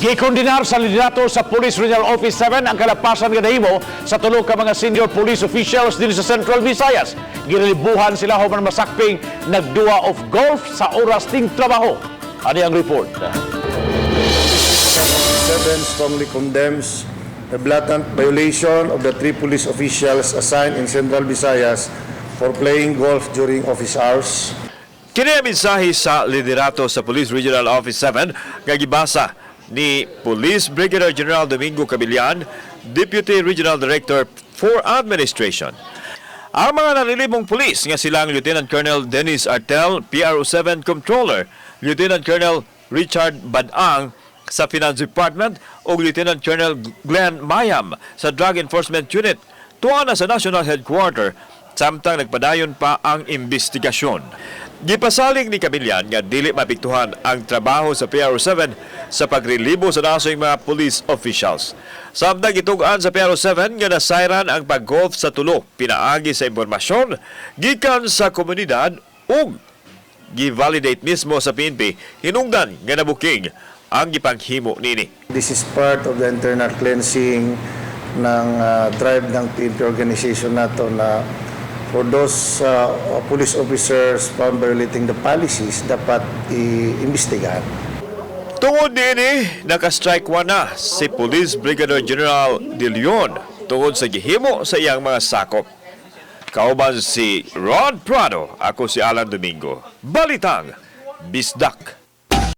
Gikondenar sa liderato sa Police Regional Office 7 ang kalapasan nga nahimo sa tulo ka mga senior police officials dinhi sa Central Visayas. Girelibuhan sila human masakping nagduwa og golf sa oras ting trabaho. Ani ang report. 7 strongly condemns the blatant violation of the three police officials assigned in Central Visayas for playing golf during office hours. Kini ang mensahe sa liderato sa Police Regional Office 7 nga gibasa ni Police Brigadier General Domingo Cabillan, Deputy Regional Director for Administration. Ang mga narelibong pulis nga silang Lieutenant Colonel Dennis Artel, PRO7 Controller, Lieutenant Colonel Richard Badang sa Finance Department ug Lieutenant Colonel Glenn Mayam sa Drug Enforcement Unit tuwa na sa National Headquarter samtang nagpadayon pa ang investigasyon. Gipasalig ni Cabillan nga dili mapiktuhan ang trabaho sa PRO7 sa pagrelibo sa nasong mga police officials. Samtang gitug-an sa PRO7 nga nasayran ang pag-golf sa tulo pinaagi sa impormasyon gikan sa komunidad ug gi-validate mismo sa PNP hinungdan nga nabuking ang gipanghimo nini. This is part of the internal cleansing ng drive ng PNP organization nato na for those police officers found violating the policies, dapat i-imbestigahan. Tungod niini, naka-strike one na si Police Brigadier General De Leon tungod sa gihimo sa iyang mga sakop. Kauban si Rod Prado, ako si Alan Domingo. Balitang Bisdak.